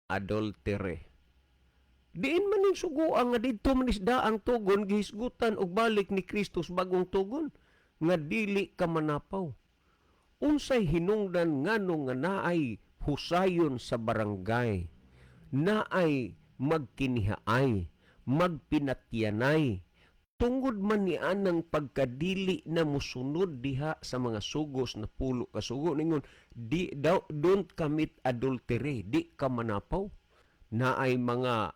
Adultery. Diin man ning sugoan nga didto man is daang tugon, gihisgutan og balik ni Kristo sa bagong tugon nga dili ka manapaw. Unsay hinungdan ngano nga naay husayon sa barangay, naay magkinihaay, magpinatyanay, tungod man ni anang pagkadili na musunod diha sa mga sugos napulo ka sugo? Ningon di daw, "Don't commit adultery," di ka manapaw. Naay mga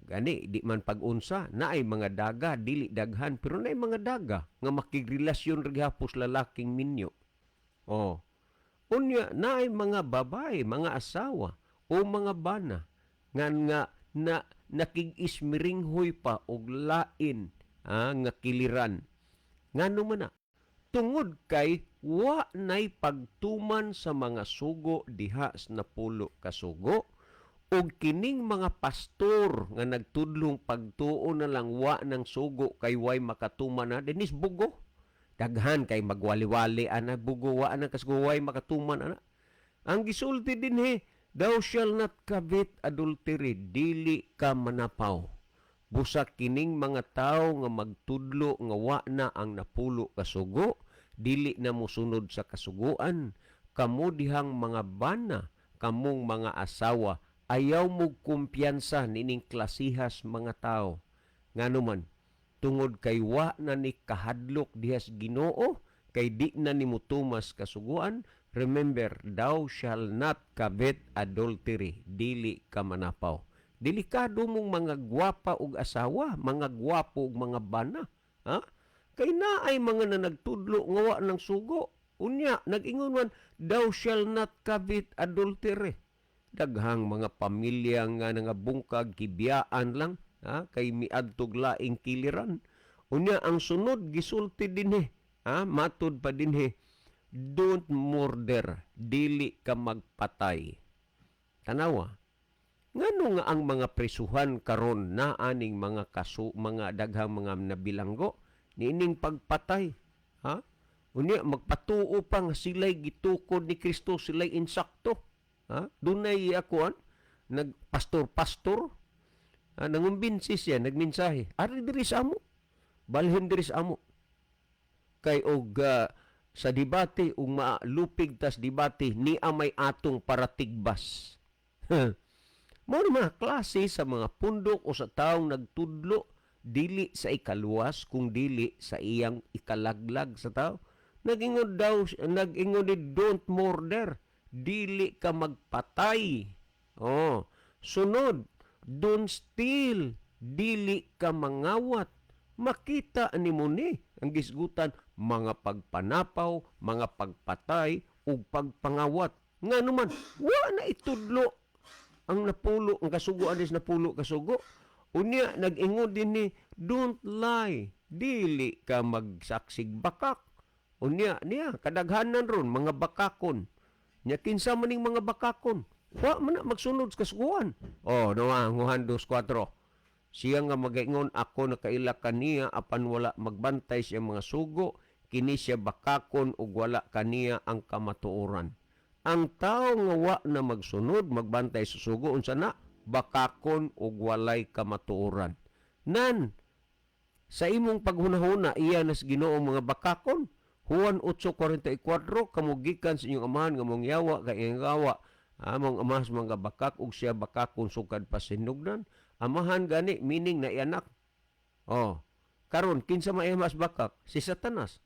gani, di man pag-unsa, naay mga daga, dili daghan pero naay mga daga nga makigrelasyon ra gihapos lalaking minyo. Oh, unya naay mga babae, mga asawa o mga bana nga nga na nakig-ismiringhoy pa og lain nga kiliran. Ngano man na? Tungod kay wa nay pagtuman sa mga sugo diha sa napulo ka sugo, og kining mga pastor nga nagtudlong pagtuo na lang wa ng sugo kay way makatuman na dinis bugo. Daghan kay magwali-wali ana, bugo, wa na kasgo, way makatuman ana. Ang gisulti dinhi, "Thou shall not commit adultery," dili ka manapaw. Busa kining mga tawo nga magtudlo nga wa na ang napulo ka sugo, dili na mosunod sa kasuguan, kamo dihang mga bana, kamong mga asawa, ayaw mo kumpiyansa nining klasihas mga tao. Ngano man? Tungod kay wa na ni kahadlok dihas Ginoo, kay di na ni mutumas kasuguan. Remember, "Thou shall not commit adultery," dili ka manapaw. Delikado mong mga gwapa og asawa, mga gwapo og mga bana, ha? Kay naay mga na nagtudlo nga wa ng sugo. Unya nag-ingon man, "Thou shall not commit adultery." Daghang mga pamilya nga nangabungkag, kibiyaan lang, ha, kay miadtog laing kiliran. Unya ang sunod gisulti dinhi, ha, matud pa dinhi, "Don't murder," dili ka magpatay. Tanawa. Ngano nga ang mga presuhan karon na aning mga kaso, mga daghang mga nabilanggo niining pagpatay, ha? Unya magpatuo pa nga sila'y gitukod ni Kristo, sila'y insakto. Ha? Dunay akuan nagpastor-pastor, ha, nangumbinsi siya, nagmensahe. Ari diri sa amo. Balhin diri sa amo. Kay og sa debate ug malupig tas debate ni amay atong paratigbas. Mao ni mga klase sa mga pundok o sa taong nagtudlo dili sa ikaluwas kung dili sa iyang ikalaglag sa tao. Nag-ingon daw, nag-ingon ni "Don't murder," dili ka magpatay. Oh, sunod, "Don't steal," dili ka mangawat. Makita ni mo ni ang gisgutan mga pagpanapaw, mga pagpatay ug pagpangawat. Ngano man wa na itudlo ang napulo, ang kasuguan is napulo kasugo? Unya, nag-ingon din ni, "Don't lie," dili ka magsaksig bakak. Unya, niya, kadaghanan ron, mga bakakon. Nya, kinsa man ning mga bakakon? Wa man na magsunod sa kasuguan. Oh, no, ang Juan 2.4. Siya nga magaingon, "Ako nakaila kaniya," apan wala magbantay siya mga sugo, kini siya bakakon ug wala kaniya ang kamatuoran. Ang tao nga wa na magsunod, magbantay sa sugo, unsa na? Bakakon ug walay kamatuoran. Nan, sa imong paghunahuna, iya nas Ginoo mga bakakon? Juan 8.44, "Kamo gikan sa inyong amahan nga mong yawa, kay iyang gawa among amahan sa mga bakak ug siya bakakon sukad pa sinugdan." Amahan gani meaning na anak. Oh. Karon kinsa may mas bakak? Si Satanas.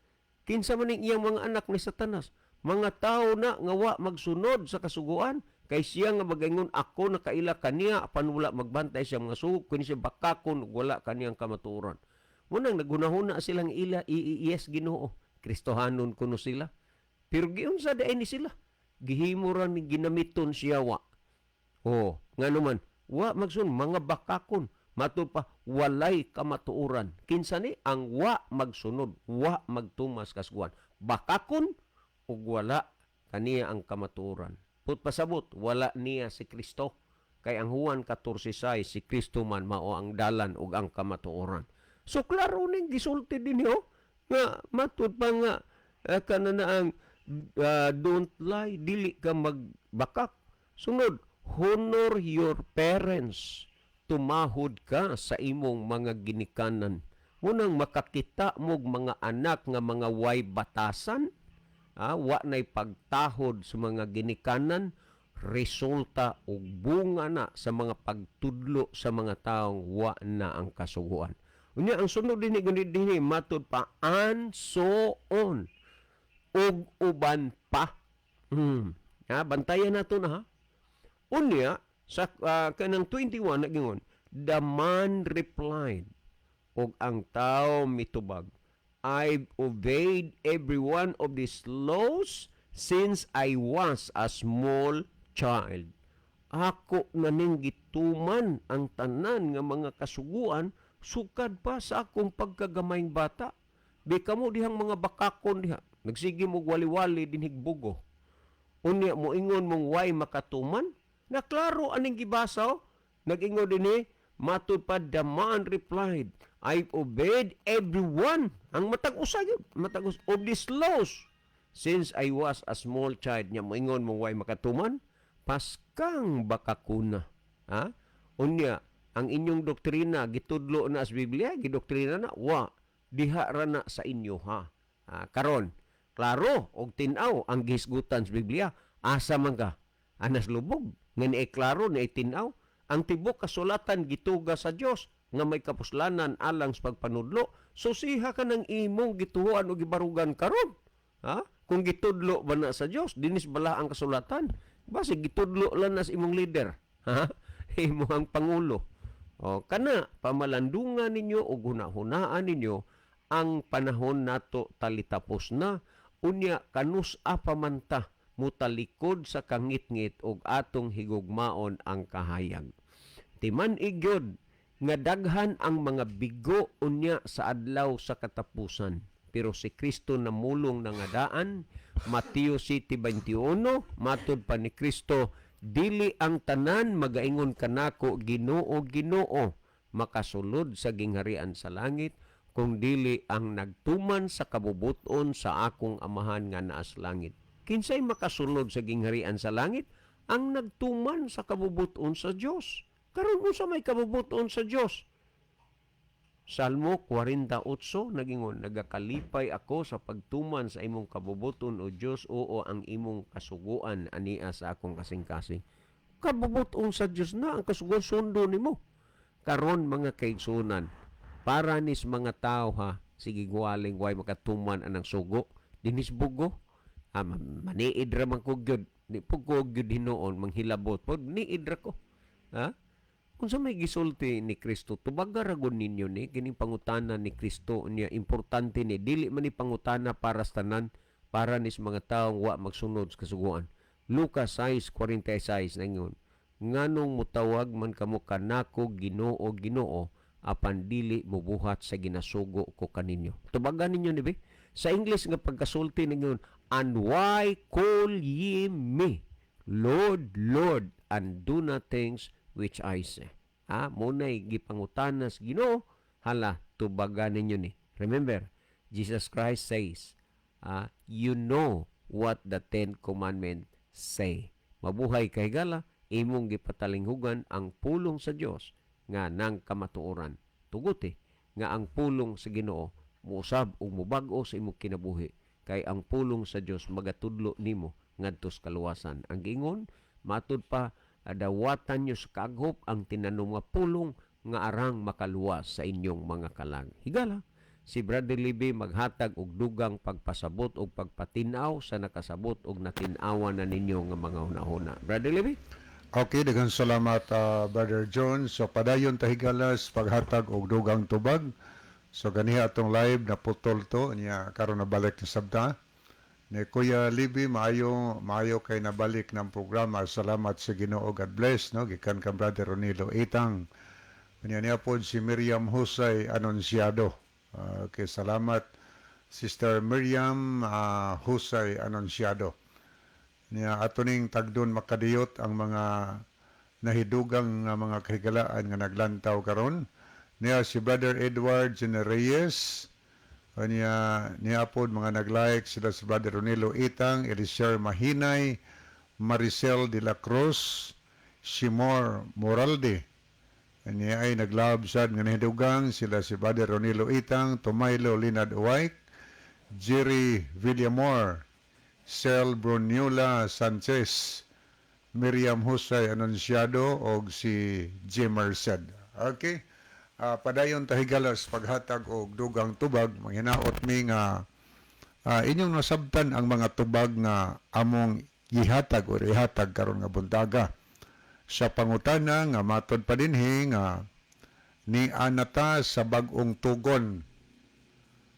Kinsa man ning iyang mga anak ni Satanas? Mga tao na nga wa magsunod sa kasuguan, kay siya nga magaingon, "Ako nakaila kaniya," apan wala magbantay siya mga sugo, kini siya bakakon ug wala kaniyang kamatuoran. Munang naghunahuna silang ila iiyes Ginoo. Kristohanon kuno sila. Pero giunsa diay ni sila? Gihimo ra ni ginamiton siya wa. Oh, ngano man wa magsun mga bakakon, matud pa walay kamatuoran. Kinsa ni ang wa magsunod, wa magtumas kasuguan? Bakakon ug wala kaniya ang kamatuoran. Put pasabot, wala niya si Kristo. Kay ang Juan 14:6, si Kristo man mao ang dalan ug ang kamatuoran. So klaro ning gisulti dinhi nga matud pa nga kana na ang "Don't lie," dili ka magbakak. Sunod, Honor your parents. Tumahod ka sa imong mga ginikanan. Munang makakita mog mga anak nga mga way batasan, wa nay pagtahod sa mga ginikanan, resulta og bunga na sa mga pagtudlo sa mga taong wa na ang kasuguan. Unya ang sunod dinhi ganit dinhi matud pa, and so on, ug uban pa. Ha, bantayan nato na ha. Unya sa kanang 21 nagingon, "The man replied," og ang tao mitubag, "I've obeyed every one of these laws since I was a small child." Ako na ning gituman ang tanan nga mga kasuguan sukad pa sa akong pagkagamayng bata. Bi kamo dihang mga bakakon diha, nagsige mo wali-wali dinhig bugo. Unya mo ingon mong way makatuman, na klaro aning gibasa oh. Nag-ingon dinhi, matud pa, "The man replied, I've obeyed everyone." Ang matag usa gyud, matag usa of these laws since I was a small child. Nya moingon mong way makatuman, paskang bakakuna. Ha? Unya, ang inyong doktrina gitudlo na sa Biblia, gidoktrina na wa diha ra na sa inyo ha. Ha, karon, klaro og tin-aw ang gihisgutan sa Biblia. Asa man ka? Anas lubog nga ni klaro ni tin-aw ang tibok kasulatan gituga sa Dios nga may kapuslanan alang sa pagpanudlo. Susiha ka ng imong gituohan o gibarugan karon. Ha? Kung gitudlo ba na sa Dios, dinis bala ang kasulatan? Basi gitudlo lang na sa imong leader. Ha? Imo ang pangulo. O kana pamalandungan ninyo o hunahunaan ninyo ang panahon nato talitapos na. Unya kanus-a pa man ta mutalikod sa kangitngit og atong higugmaon ang kahayag? Timan-i gyud nga daghan ang mga bigo unya sa adlaw sa katapusan. Pero si Kristo namulong na nga daan, Mateo 7:21, matud pa ni Kristo, "Dili ang tanan magaingon kanako, 'Ginoo, Ginoo,' makasulod sa gingharian sa langit, kung dili ang nagtuman sa kabubuton sa akong Amahan nga naa sa langit." Kinsay makasulod sa gingharian sa langit? Ang nagtuman sa kabubuton sa Dios. Karon, unsa may kabubuton sa Dios? Salmo 48 nagingon, "Nagakalipay ako sa pagtuman sa imong kabubuton, o Dios, oo, ang imong kasuguan ania sa akong kasing-kasing." Kabubuton sa Dios na ang kasuguan, sundo nimo. Karon, mga kaigsunan, para nis mga tao ha, sige guwaling way makatuman anang sugo, dinis bugo, ah, maniid ra man ko gyud, di po ko gyud hinuon manghilabot pod, niid ra ko. Ha? Unsa may gisulti ni Kristo, tubaga ra gud ninyo ni kining pangutana ni Kristo niya. Importante ni, dili man ni pangutana para sa tanan, para nis mga taong wa magsunod sa kasuguan. Lucas 6:46 nangon, "Nganong mutawag man kamo kanako 'Ginoo, Ginoo,' apan dili mobuhat sa ginasugo ko kaninyo?" Tubaga ninyo ni be. Sa English nga pagkasulti ningon, "And why call ye me Lord, Lord, and do not things which I say?" Ah, munay gipangutana sa Ginoo, hala, tubaga ninyo ni. Remember, Jesus Christ says, "You know what the Ten Commandments say." Mabuhay kahigala, imong gipatalinghugan ang pulong sa Dios nga nang kamatuoran. Tuguti nga ang pulong sa Ginoo muusab ug mubag-o sa imong kinabuhi kay ang pulong sa Dios magatudlo nimo ngadto sa kaluwasan. Ang giingon matud pa, dawatan nyo sa kaaghop ang tinanom nga pulong nga arang makaluwas sa inyong mga kalag. Higala, si Brother Libby maghatag og dugang pagpasabot og pagpatinaw sa nakasabot og natin-awan na ninyo nga mga hunahuna. Brother Libby? Okay, daghang salamat, Brother John. So padayon ta, higalas, paghatag og dugang tubag. So ganiha atong live naputol to niya, karon nabalik na sabta. Ni Kuya Libby, maayo maayo kay nabalik ng programa. Salamat sa Ginoo. God bless, no, gikan kang Brother Ronilo Itang. Kanya niya po si Miriam Husay Anunciado. Okay, salamat, Sister Miriam Husay Anunciado. Niya ato ning tagdon makadiyot ang mga nahidugang nga mga kahigalaan nga naglantaw karon. Niya si Brother Edward Reyes. Niya niya pod mga nag-like sila si Brother Ronilo Itang, Elisher Mahinay, Maricel de la Cruz, Simor Moralde. Niya ay naglab sad nga nahidugang sila si Brother Ronilo Itang, Tomaylo Linad Uwayk, Jerry Villamor, Sel Bruniola Sanchez, Miriam Husay Anunciado og si Jim Merced. Okay. Padayon ta, higalas, paghatag og dugang tubag. Manghinaot mi nga inyong nasabtan ang mga tubag nga among gihatag o ihatag karon nga buntaga sa pangutana nga matod pa dinhi nga ni anata sa bag-ong tugon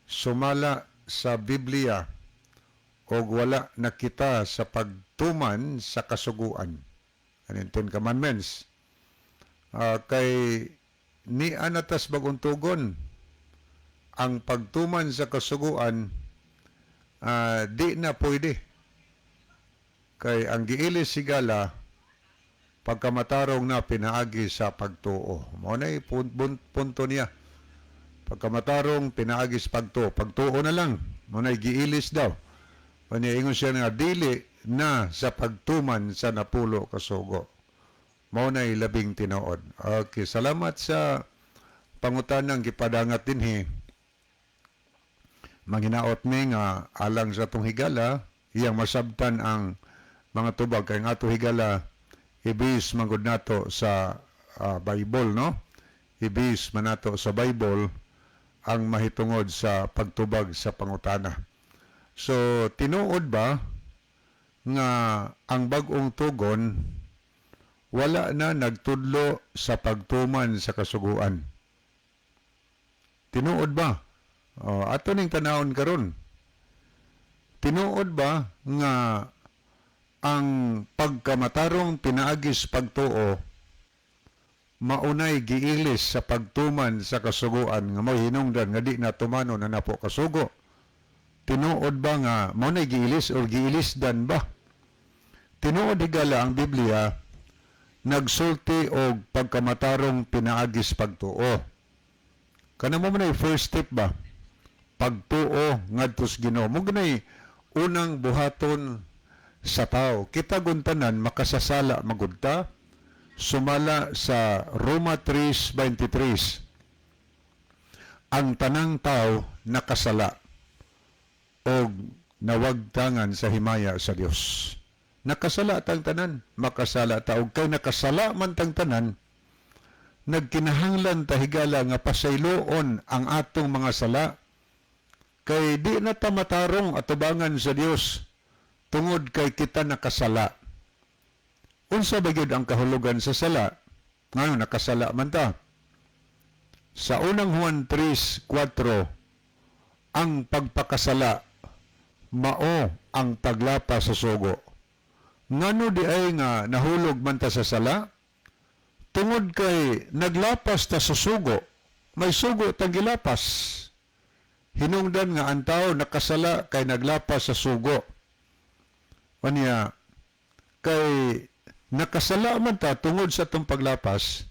sumala sa Biblia og wala na kita sa pagtuman sa kasuguan. Aning Ten Commandments. Kay ni anatas bag-ong tugon, ang pagtuman sa kasuguan di na pwede. Kay ang giilis, higala, pagkamatarong na pinaagi sa pagtuo. Mao na punto niya. Pagkamatarong pinaagi sa pagtuo. Pagtuo na lang. Mao na giilis daw. Kanya ingon siya nga dili na sa pagtuman sa 10 ka sugo. Mao na labing tinuod. Okay, salamat sa pangutanang gipadangat dinhi. Manghinaot mi nga alang sa atong higala iyang masabtan ang mga tubag, kay ang ato higala ibis manggod nato sa Bible, no? Ibis man nato sa Bible ang mahitungod sa pagtubag sa pangutana. So tinuod ba nga ang bag-ong tugon wala na nagtudlo sa pagtuman sa kasuguan? Tinuod ba? Oh, ato ning tanawon karon. Tinuod ba nga ang pagkamatarong pinaagis pagtuo maunay giilis sa pagtuman sa kasuguan nga may hinungdan nga di na tumano na napo kasugo? Tinuod ba nga maunay giilis or giilisdan ba? Tinuod, higala, ang Biblia nagsulti og pagkamatarong pinaagis pagtuo. Kana mo man ay first step ba? Pagtuo ngadto sa Ginoo. Mo ganay unang buhaton sa tao. Kita guntanan makasasala magudta sumala sa Roma 3:23. Ang tanang tao nakasala og nawagtangan sa himaya sa Dios. Nakasala tang tanan, makasala ta, og kay nakasala man tang tanan, nagkinahanglan ta, higala, nga pasayloon ang atong mga sala kay di na ta matarong atubangan sa Dios tungod kay kita nakasala. Unsa ba gyud ang kahulugan sa sala? Ngano nakasala man ta? Sa unang Juan 3:4, ang pagpakasala mao ang paglapas sa sugo. Ngano di ay nga nahulog man ta sa sala? Tungod kay naglapas ta sa sugo, may sugo tang gilapas. Hinungdan nga ang tao nakasala kay naglapas sa sugo. Unya, kay nakasala man ta tungod sa atong paglapas,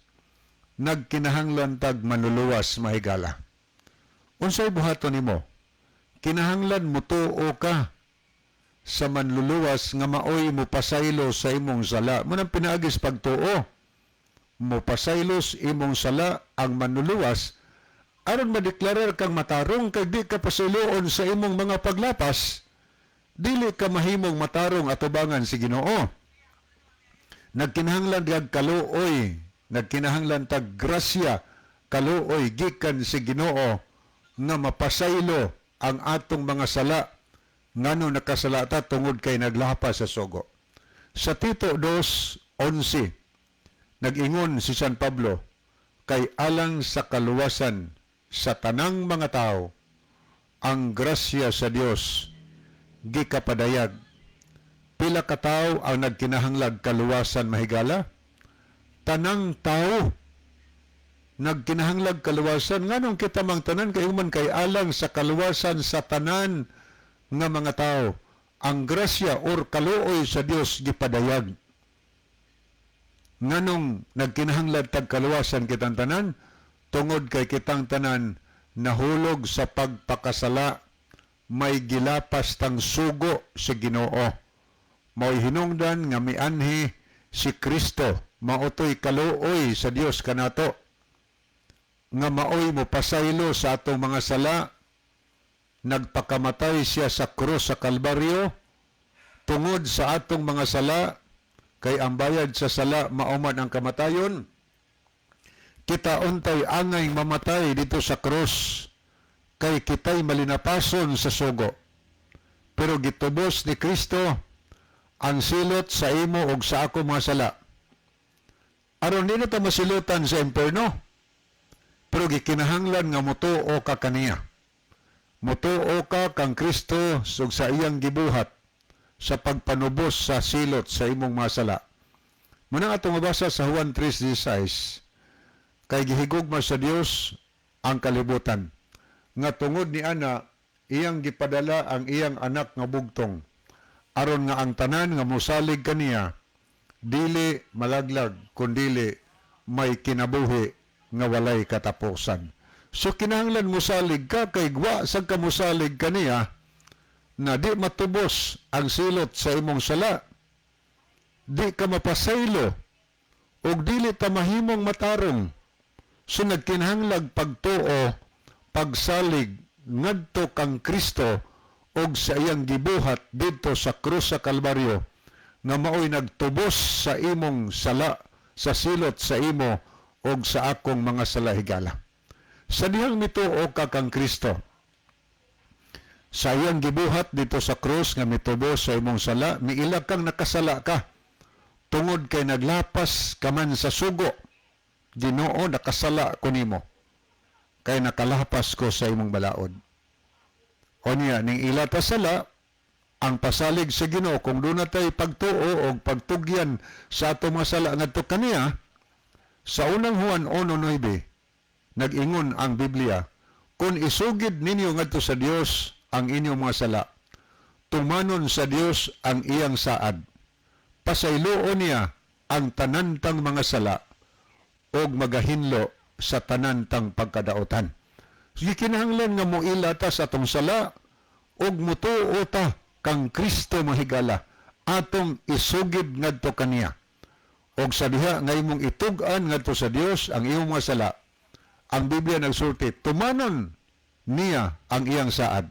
nagkinahanglan tag manluluwas, mahigala. Unsay buhaton nimo? Kinahanglan mutuo ka sa manluluwas nga maoy mopasaylo sa imong sala. Mao nang pinaagis pagtuo. Mopasaylo sa imong sala ang manluluwas aron madeklarar kang matarong, kay di ka pasayloon sa imong mga paglapas, dili ka mahimong matarong atubangan si Ginoo. Nagkinahanglan tag kaluoy, nagkinahanglan tag grasya, kaluoy gikan si Ginoo nga mapasaylo ang atong mga sala, ngano nakasala ta tungod kay naglapas sa sugo. Sa Tito 2:11, nag-ingon si San Pablo, kay alang sa kaluwasan sa tanang mga tao ang grasya sa Dios gikapadayag. Pila ka tawo ang nagkinahanglag kaluwasan, mahigala? Tanang tao nagkinahanglag kaluwasan. Nganong kita mang tanan? Kay human kay alang sa kaluwasan sa tanan nga mga tao ang grasya or kaluoy sa Dios gipadayag. Nganong nagkinahanglan tag kaluwasan kitang tanan? Tungod kay kitang tanan nahulog sa pagpakasala, may gilapas tang sugo sa Ginoo. Mao'y hinungdan nga mianhi si Kristo. Mao to'y kaluoy sa Dios kanato nga maoy mo pasaylo sa atong mga sala. Nagpakamatay siya sa krus sa Kalbaryo tungod sa atong mga sala, kay ang bayad sa sala mao man ang kamatayon. Kita untay angay mamatay dito sa krus kay kitay malinapason sa sugo, pero gitubos ni Kristo ang silot sa imo ug sa ako mga sala aron di na ta masilutan sa impierno. Pero gikinahanglan nga motuo ka kaniya, motuo ka kang Kristo ug sa iyang gibuhat sa pagpanubos sa silot sa imong mga sala. Muna atong mabasa sa Juan 3:16, kay gihigugma sa Dios ang kalibutan nga tungod ni ana iyang gipadala ang iyang anak nga bugtong, aron nga ang tanan nga mosalig kaniya dili malaglag kundili may kinabuhi nga walay katapusan. So kinahanglan mosalig ka, kay wa sad ka mosalig kaniya na di matubos ang silot sa imong sala, di ka mapasaylo ug dili ta mahimong matarong. So nagkinahanglag pagtuo, pagsalig ngadto kang Kristo ug sa iyang gibuhat didto sa krus sa Kalbaryo nga maoy nagtubos sa imong sala, sa silot sa imo ug sa akong mga sala, higala. Sa dihang mituo ka kang Kristo sa iyang gibuhat dito sa krus nga mitubos sa imong sala, miila kang nakasala ka tungod kay naglapas ka man sa sugo. "Ginoo, nakasala ko nimo kay nakalapas ko sa imong balaod." O niya, ning ila ta sala, ang pasalig sa Ginoo kung duna tay pagtuo o pagtugyan sa ato mga sala ngadto kaniya, sa Unang Juan 1:9, nag-ingon ang Biblia, "Kung isugid ninyo ngadto sa Dios ang inyong mga sala, tumanon sa Dios ang iyang saad. Pasayloon niya ang tanan tang mga sala og magahinlo sa tanan tang pagkadaotan." Gikinahanglan nga moila ta sa atong sala ug mutuo ta kang Kristo, mahigala, atong isugid ngadto kaniya. Og sa diha nga imong itug-an ngadto sa Dios ang imong mga sala, ang Biblia nagsulti, tumanon niya ang iyang saad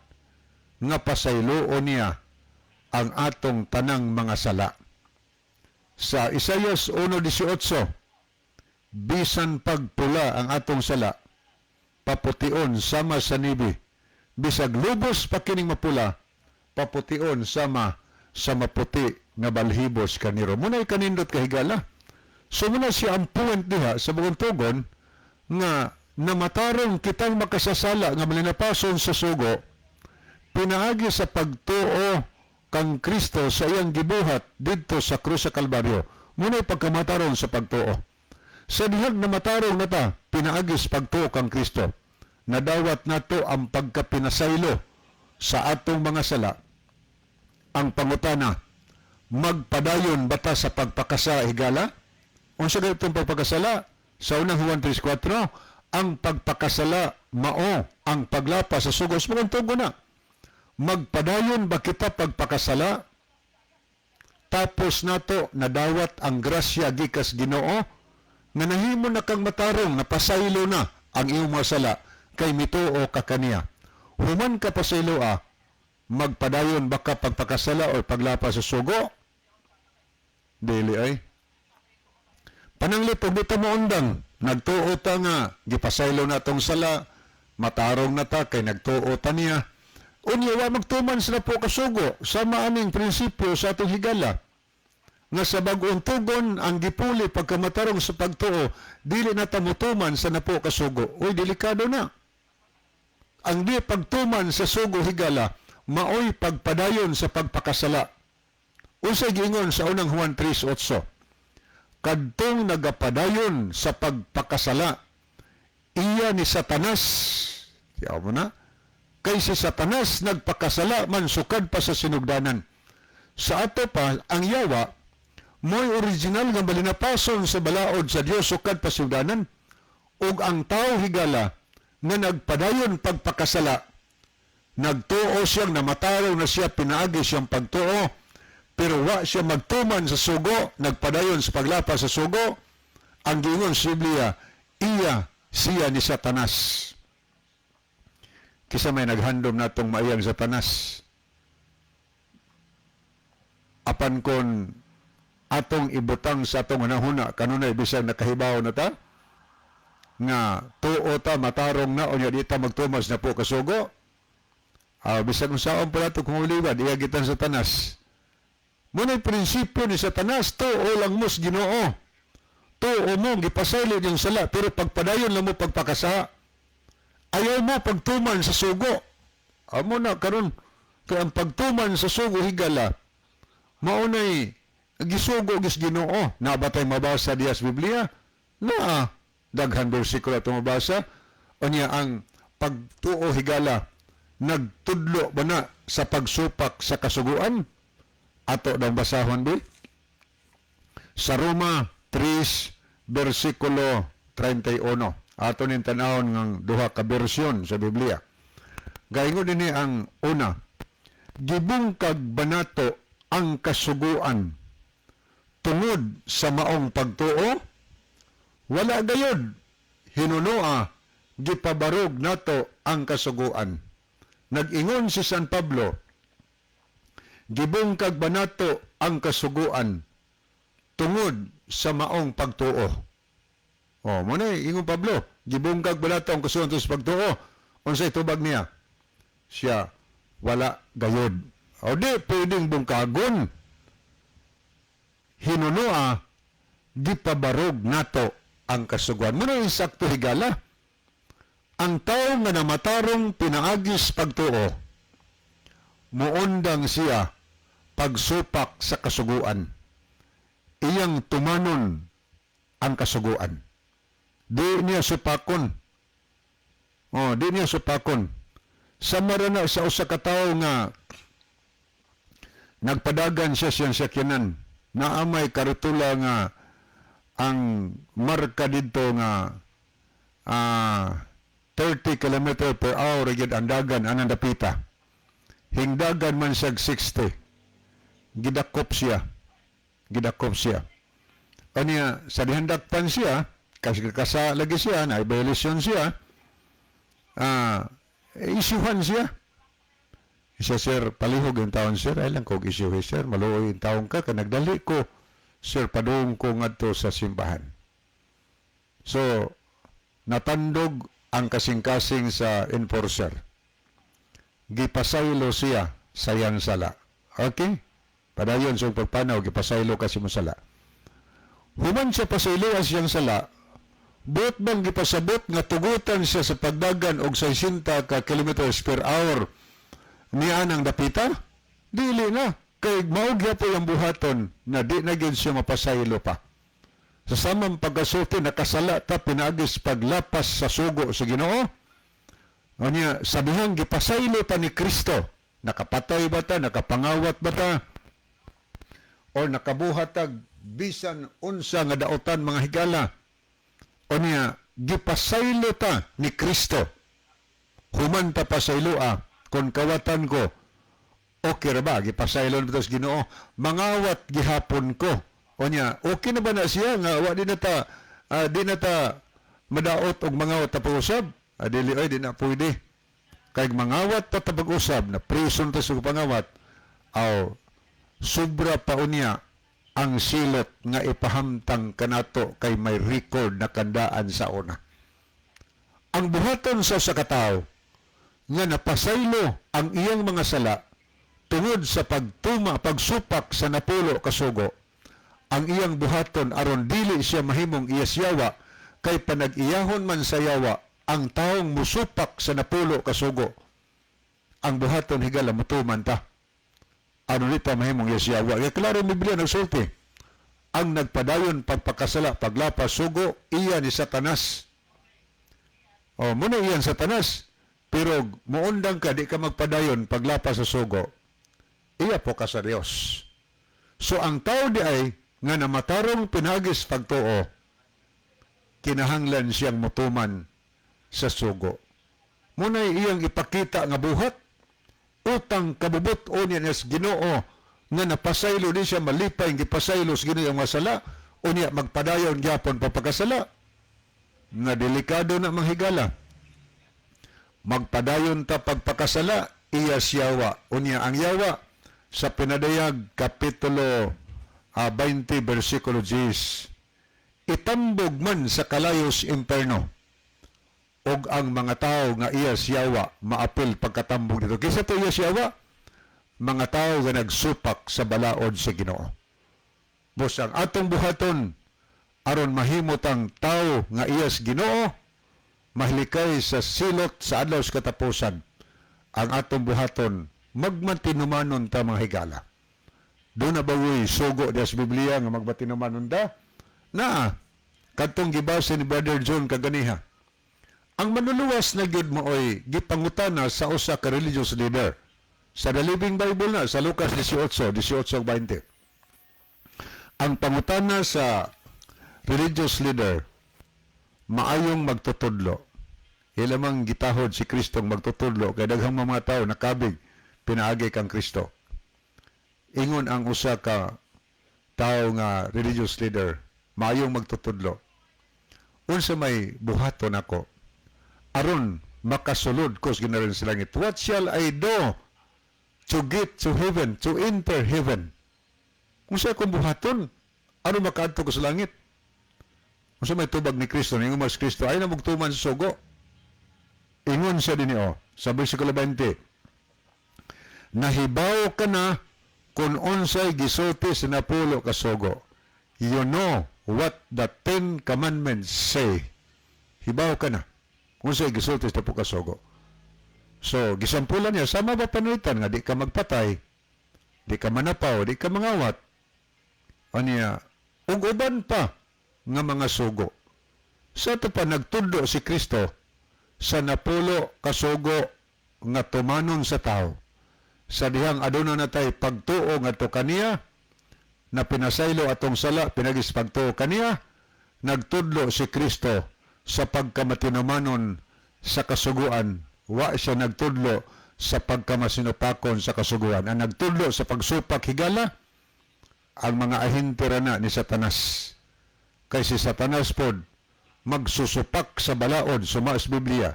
nga pasayloon niya ang atong tanang mga sala. Sa Isaias 1:18, bisan pagpula ang atong sala, papution sama sa nibi. Bisag lubos pa kining mapula, papution sama sa maputi nga balhibos kaniro. Muna'y kanindot, kahigala. So muna siya ang point diha sa Bagong Tugon nga namatarong kitang makasasala nga malinapason sa sugo pinaagi sa pagtuo kang Kristo sa iyang gibuhat didto sa krus sa Kalbaryo. Muna'y pagkamatarong sa pagtuo. Sa dihag na matarong na ta, pinaagi sa pagtuo kang Kristo, nadawat nato ang pagkapinasaylo sa atong mga sala. Ang pangutana, magpadayon ba ta sa pagpakasala, higala? Unsa gayud pagpakasala? Sa Unang Juan 3:4, ang pagpakasala mao ang paglapas sa sugo. Mga tugo na. Magpadayon ba kita pagpakasala? Tapos nato nadawat ang grasya gikas Ginoo nga nahimo na kang matarong, napasaylo na ang iyong mga sala kay mituo ka kaniya. Human ka pasaylo a, magpadayon ba ka pagpakasala o paglapas sa sugo? Dili ay. Pananglit og di ta moundang, nagtuo ta nga gipasaylo na tong sala, matarong na ta kay nagtuo ta niya. Unya wa magtuman sa napo kasugo sama aning prinsipyo sa atong higala nga sa Bag-ong Tugon ang gipuli pagkamatarong sa pagtuo, dili na ta motuman sa napo kasugo. Uy, delikado na. Ang di pagtuman sa sugo, higala, maoy pagpadayon sa pagpakasala. Unsay giingon sa Unang Juan 3:8? Kadtong nagapadayon sa pagpakasala, iya ni Satanas. Tiyaw mo na. Kay si Satanas nagpakasala man sukad pa sa sinugdanan. Sa ato pa, ang yawa, mo'y original nga malinapason sa balaod sa Dios sukad pa sinugdanan. Ug ang tao, higala, nga nagpadayon pagpakasala, nagtuo siyang namatarong na siya pinaagi siyang pagtuo, Pero wa siya magtuman sa sugo, nagpadayon sa paglapas sa sugo, ang giingon sa Biblia, iya siya ni Satanas. Kisa may naghandom natong maiyang Satanas. Apan kon atong ibutang sa atong hunahuna kanunay bisag nakahibaw na ta nga tuo ta, matarong na, unya di ta magtuman sa napulo ka sugo, bisan unsaon pa nato kung uliwan, iya gitan Satanas. Muna'y prinsipyo ni Satanas, tuo lang mo sa Ginoo. Tuo mo, gipasaylo niyang sala, pero pagpadayon lang mo pagpakasa. Ayaw mo pagtuman sa sugo. Amo na karon kay ang pagtuman sa sugo, higala, maunay gisugo gis Ginoo. Na ba tay mabasa diya sa Biblia? Na daghan bersikulo atong mabasa. Unya ang pagtuo, higala, nagtudlo ba na sa pagsupak sa kasuguan? Ato dang basahon bi sa Roma 3 bersikulo 31. Ato ning tan-awon ng duha ka bersyon sa Biblia. Gaingon dinhi ang una: "Gibungkag ba nato ang kasuguan tungod sa maong pagtuo? Wala gayod! Hinunoa gipabarog nato ang kasuguan." Nag-ingon si San Pablo, "Gibungkag ba nato ang kasuguan tungod sa maong pagtuo?" Oh, mo na ingon Pablo, "Gibungkag ba nato ang kasuguan tungod sa pagtuo?" Unsay tubag niya? Siya, "Wala gayod." O di pwedeng bungkagon. Hinunoa gipabarog nato ang kasuguan. Muna yung sakto, higala. Ang tao nga namatarong pinaagis pagtuo, muundang siya pagsupak sa kasuguan. Iyang tumanon ang kasuguan. Di niya supakon. Oh, di niya supakon. Sama ra na sa usa ka tawo nga nagpadagan siya siyang sakyanan. Naa may karatula nga ang marka dito nga 30 km per hour gyud ang dagan anang dapita. Hingdagan man siya 60. Gidakop siya. Gidakop siya. Anya, sa dihandakpan siya, kasi kasa lagi siya, na violation siya, isyuhan siya. Siya, "Sir, palihog yung taon, sir. Ay lang ko isyuhe, sir. Maluoy yung taon ka. Kanagdali ko, sir, padung ko ngadto sa simbahan." So, natandog ang kasing-kasing sa enforcer. Gipasaylo siya sa iyang sala. Okay? Padayon sa pagpanaw, gipasaylo kasi mo sala. Human siya pasaylo siyang sala, buot bang gipasabot nga tugutan siya sa pagdagan og 60 ka kilometers per hour niya ang dapita? Dili na. Kay mao gyapon ang buhaton na di na gyud siya mapasaylo pa. Sa samang pagkasulti, nakasala ta pinaagis paglapas sa sugo sa Ginoo. Unya, sabihang gipasaylo ta ni Kristo, nakapatay ba ta, nakapangawat ba ta, or nakabuhat tag bisan unsa nga daotan, mga higala. Unya, gipasaylo ta ni Kristo. Human ta pasayloa, kung kawatan ko, okay ra ba? Gipasaylo na ba ta sa Ginoo? Mangawat gihapon ko. Unya, okay na ba na siya nga wa di na ta madaot og mangawat ta pag-usab? Dili oy, di na pwede. Kay mangawat pa ta pag-usab, na prison ta sa pangawat, aw sobra pa unya ang silot nga ipahamtang kanato kay may record na kandaan sa una. Ang buhaton sa usa ka tawo nga napasaylo ang iyang mga sala tungod sa pagtuma, pagsupak sa napulo kasugo, ang iyang buhaton aron dili siya mahimong iyas yawa, kay panag-iyahon man sa yawa ang taong musupak sa napulo kasugo. Ang buhaton, higala, mutuman ta. Ano ni pa mahimong iyas yawa. Kaya klaro ang Biblia nagsulti. Ang nagpadayon pagpakasala, paglapas sugo, iya ni Satanas. O, muna iyan Satanas. Pero muundang ka, di ka magpadayon paglapas sa sugo, iya po ka sa Dios. So ang tao di ay nga namatarong pinagis pagtuo, kinahanglan siyang mutuman sa sugo. Muna'y iyang ipakita nga buhat, utang kabubut-on niya sa Ginoo. Nga napasaylo din siya, malipay gipasaylo sa Ginoo ang mga sala, unya magpadayon gyapon pagpakasala. Nga delikado na, mga higala. Magpadayon ta pagpakasala, iya siyawa. Unya ang yawa sa Pinadayag kapitulo 20 versikulo 10, itambog man sa kalayos imperno og ang mga tao nga iya siyawa maapil pagkatambog dito. Kinsa to iya siyawa? Mga tao nga nagsupak sa balaod sa Ginoo. Bus ang atong buhaton aron mahimot ang tao nga iyas Ginoo mahlikay sa silot sa adlaw sa katapusan, ang atong buhaton, magmatinumanon ta, mga higala. Duna ba sugo diya sa Biblia nga magmatinumanon ta? Naa, kadtong gibasa ni Brother John kaganiha. Ang Manluluwas na gyud maoy gipangutana sa usa ka religious leader. Sa The Living Bible na, sa Lucas 18, 18:20. Ang pangutana sa religious leader, "Maayong magtutudlo." Ilamang gitahod si Kristong magtutudlo kay daghang mga tao nakabig pinaagi kang Kristo. Ingon ang usa ka tao nga religious leader, "Maayong magtutudlo. Unsa may buhaton ako aron makasulod ko sa ginaharian sa langit? What shall I do to get to heaven, to enter heaven? Unsa akong buhaton aron makaadto ko sa langit?" Unsa may tubag ni Kristo? Ingon mas Kristo, "Ay na mugtuman sa sugo." Ingon siya din oh, sa versikulo 20, "Nahibaw ka na kung unsay gisulti sa napulo ka sugo." "You know what the 10 Commandments say." Hibaw ka na unsay gisulti sa napulo ka sugo. So, gisampulan niya, sama ba panuitan nga di ka magpatay, di ka manapaw, di ka mangawat, aniya, ug uban pa nga mga sugo. Sa ato pa nagtudlo si Kristo sa napulo kasugo nga tumanon sa tao. Sa dihang aduna na tay pagtuo ngadto kaniya, na pinasaylo atong sala pinaagi sa pagtuo kaniya, nagtudlo si Kristo sa pagkamatinumanon sa kasuguan. Wa siya nagtudlo sa pagkamasinupakon sa kasuguan. Ang nagtudlo sa pagsupak, higala, ang mga ahente ra na ni Satanas. Kay si Satanas pod magsusupak sa balaod sumas Biblia.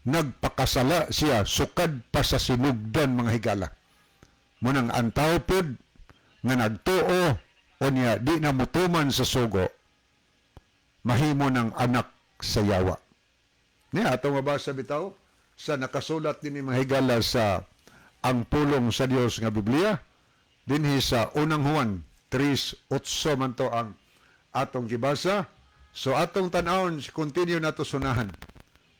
Nagpakasala siya sukad pa sa sinugdan, mga higala. Munang ang tao pod nga nagtuo unya di na mutuman sa sugo, mahimo ng anak sa yawa. Niya atong mabasa bitaw sa nakasulat din ni, mga higala, sa ang pulong sa Dios nga Biblia dinhi sa Unang Juan 3:8 man to ang atong gibasa. So atong tan-awon, continue nato sunahan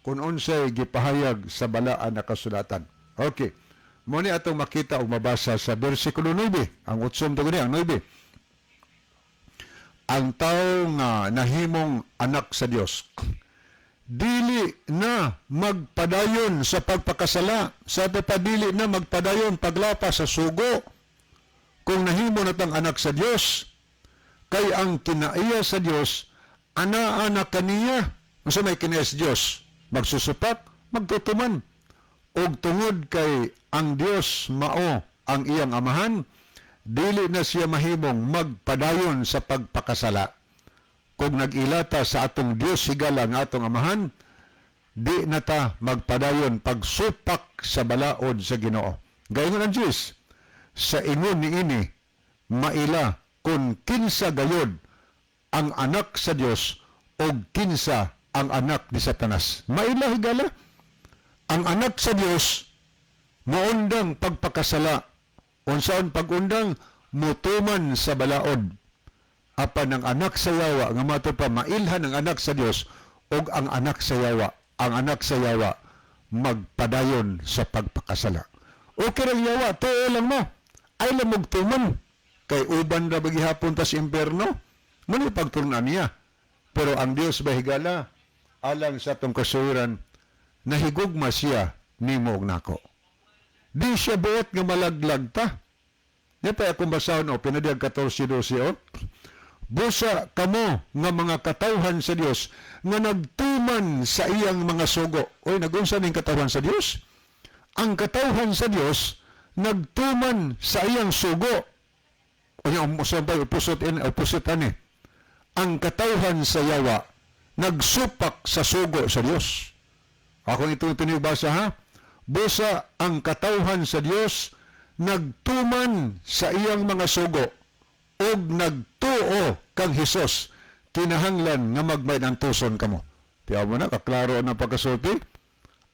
kung unsay gipahayag sa balaan na kasulatan. Okay. Mo ni atong makita ug mabasa sa bersikulo 9, ang 8 to gani, ang 9. Ang tao nga nahimong anak sa Dios dili na magpadayon sa pagpakasala. Sa ato pa, dili na magpadayon paglapas sa sugo kung nahimo na tang anak sa Dios, kay ang kinaiya sa Dios anaa na kaniya. Unsa may kinaiya sa Dios? Magsusupak, magtutuman. Ug tungod kay ang Dios mao ang iyang amahan, dili na siya mahimong magpadayon sa pagpakasala. Kung nag-ilata sa atong Dios, higala, nga atong amahan, di na ta magpadayon pagsupak sa balaod sa Ginoo. Gayon ang Diyos, sa ingon niini maila kung kinsa gayod ang anak sa Dios o kinsa ang anak ni Satanas. Maila, higala. Ang anak sa Dios moundang pagpakasala. Unsaon pag-undang? Mutuman sa balaod. Apan ang anak sa yawa, nga mato pa mailhan ang anak sa Dios ug ang anak sa yawa, ang anak sa yawa magpadayon sa pagpakasala. Okay ra yawa, tuo lang mo. Ay lamog tuman. Kay uban ra gihapon tas impierno. Muna pagtulunan niya. Pero ang Dios ba, higala, alang sa atong kasuwiran, nahigugma siya nimo ug nako. Di siya buot nga malaglag ta. Niya pa akong basahon o Pinadiyag 14:12 o. "Busa kamo nga mga katawhan sa Dios nga nagtuman sa iyang mga sugo." Oy, nagunsa ning katawhan sa Dios? Ang katawhan sa Dios nagtuman sa iyang sugo. Unya usampay opposite in opposite ani. Ang katawhan sa yawa nagsupak sa sugo sa Dios. Ako ito tinibasa, ha. Busa ang katawhan sa Dios nagtuman sa iyang mga sugo ug nagtuo kang Hesus, kinahanglan nga magmainantuson kamo. Tiyaw mo na, kaklaro ang pagkasulti.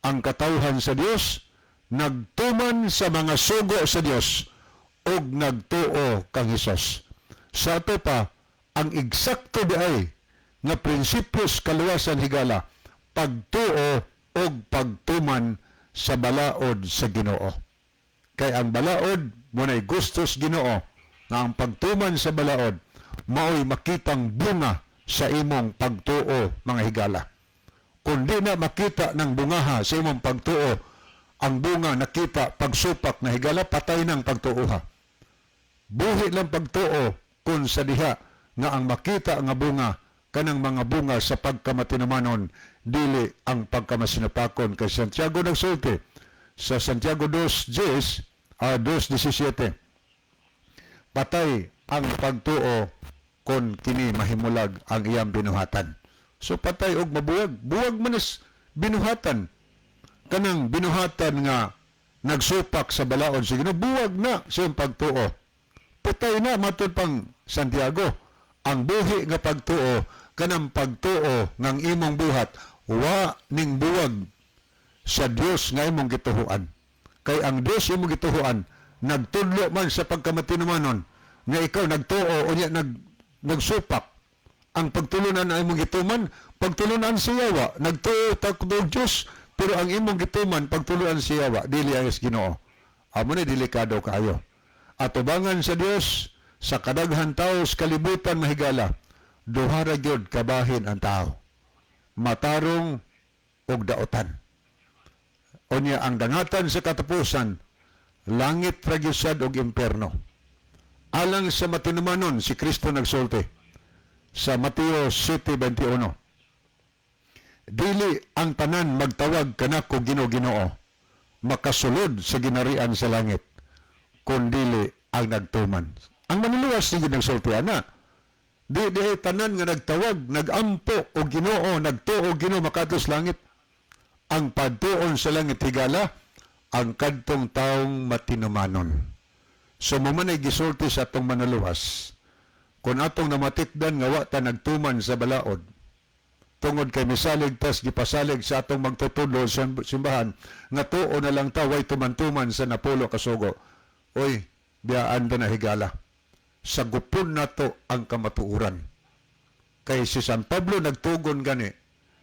Ang katawhan sa Dios nagtuman sa mga sugo sa Dios ug nagtuo kang Hesus. Sa ato pa, ang eksakto di ay nga prinsipyos kaluwasan, higala, pagtuo ug pagtuman sa balaod sa Ginoo. Kay ang balaod munay gustos Ginoo na ang pagtuman sa balaod maoy makitang bunga sa imong pagtuo, mga higala. Kung di na makita ng bungaha sa imong pagtuo, ang bunga nakita pagsupak na, higala, patay ng pagtuoha. Buhi lang pagtuo kung sa diha nga ang makita nga bunga kanang mga bunga sa pagkamatinumanon, dili ang pagkamasinapakon. Kay Santiago nagsulti sa Santiago 2:10, 2:17, patay ang pagtuo kon kini mahimulag ang iyang binuhatan. So patay og mabuwag, buwag man is binuhatan. Kanang binuhatan nga nagsupak sa balaod sa Ginoo, buwag na sa iyang pagtuo. Patay na matud pang Santiago. Ang buhi nga pagtuo kanang pagtuo ng imong buhat wa ning buwag sa Dios nga imong gituhuan. Kay ang Dios imong gituhuan nagtudlo man sa pagkamatinumanon nga ikaw nagtuo unya nagsupak. Ang pagtulunan ang imong gituman, pagtulunan si Yawa. Nagtuo ta og Dios, pero ang imong gituman pagtulunan si Yawa, dili ang Ginoo. Amo ni delikado kaayo. Atubangan sa Dios, sa kadaghan tao sa kalibutan, mahigala, duha ra gyud kabahin ang tao: matarong ug daotan. Unya ang dangatan sa katapusan, langit ra gyud sad og impierno. Alang sa matinumanon, si Kristo nagsulti sa Mateo 7:21, "Dili ang tanan magtawag kanako 'Ginoo, Ginoo' makasulod sa ginarian sa langit, kundili ang nagtuman." Ang Manluluwas ni nagsulti ana. Di tanan nga nagtawag, nagampo o Ginoo, nagtuo Ginoo makadto sa langit. Ang padtuon sa langit, higala, ang kadtong taong matinumanon. So mo man ay gisulti sa atong Manluluwas. Kung atong namatikdan nga wa ta nagtuman sa balaod, tungod kay misalig tas gipasalig sa atong magtutudlo sa simbahan nga tuo na lang ta, way tuman-tuman sa napulo ka sugo. Oy, biyaan ta na, higala. Sagupon nato ang kamatuoran. Kay si San Pablo nagtugon gani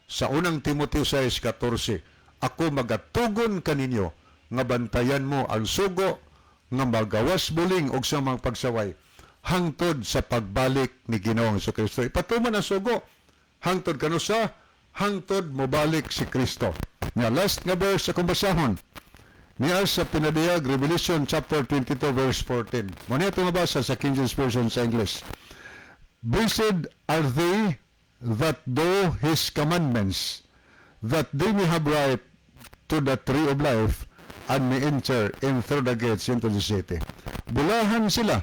sa unang Timoteo 6:14, "Ako magatugon kaninyo nga bantayan mo ang sugo nga magawas buling og sa mga pagsaway hangtod sa pagbalik ni Ginoong Kristo." Ipatuman ang sugo hangtod kanusa? Hangtod mobalik si Kristo. Nga last nga verse sa basahon niya sa pinadiyag, Revelation chapter 22 verse 14. Mo niya ito mabasa sa King James Version sa English. "Blessed are they that do His commandments, that they may have right to the tree of life and may enter in through the gates into the city." Bulahan sila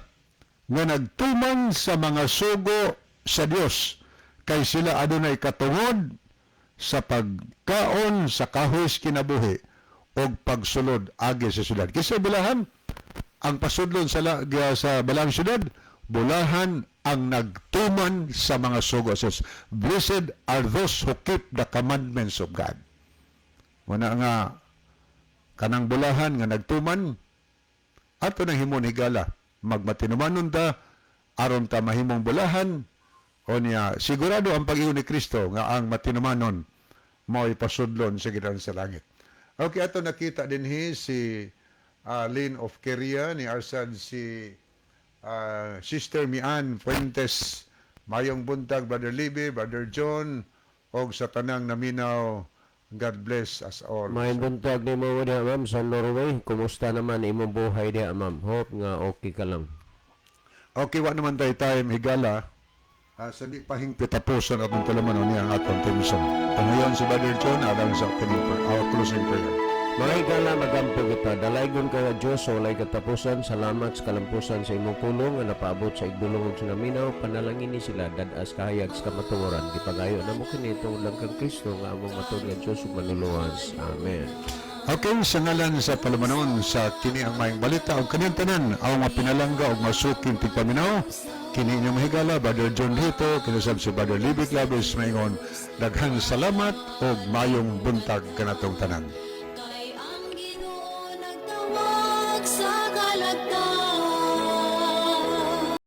nga nagtuman sa mga sugo sa Dios, kay sila adunay katungod sa pagkaon sa kahoy sa kinabuhi og pagsulod agi sa syudad. Kasi bulahan ang pasudlon sa balang syudad, bulahan ang nagtuman sa mga sugo sa Diyos. Blessed are those who keep the commandments of God. Wala nga kanang bulahan nga nagtuman ato nang himon, higala, magmatinumanon ta aron ta mahimong bulahan. O niya sigurado ang pag-iyon ni Kristo nga ang matinumanon mao'y pasudlon sa gidan sa langit. Okay, ato nakita dinhi si Lynn of Korea ni Arsad, si Sister Mian Fuentes. Mayong buntag, Brother Libby, Brother John, og sa tanang naminaw. God bless us all. Maayong buntag nimo diha, ma'am, sa Norway. Kumusta naman imong buhay diha, ma'am? Hope nga okay ka lang. Okay, wa naman tayo time, higala. Sa di pa hingpit tapuson atong tulumanon niya ang atong theme song. Pangayon si Brother John alang sa opening prayer, our closing prayer. Mga higala, magampo kita. Dalaygon ka nga Diyos sa walay katapusan. Salamat sa kalampusan sa imong pulong nga napaabot sa igdulong ug sinaminaw. Panalangin ni sila dad-as kahayag sa kamatuoran. Gipagayo namo kini tungod lang kang Kristo nga among matuod nga Diyos ug manluluwas. Amen. Okay, sa ngalan sa palumanon sa kini ang maayong balita og kaniyang tanan ang mga pinalangga og masuking tigpaminaw, kini inyong mahigala, Brother John Hito, kinusab si Brother Libby Claves, maingon daghang salamat og mayong buntag kanatong tanan.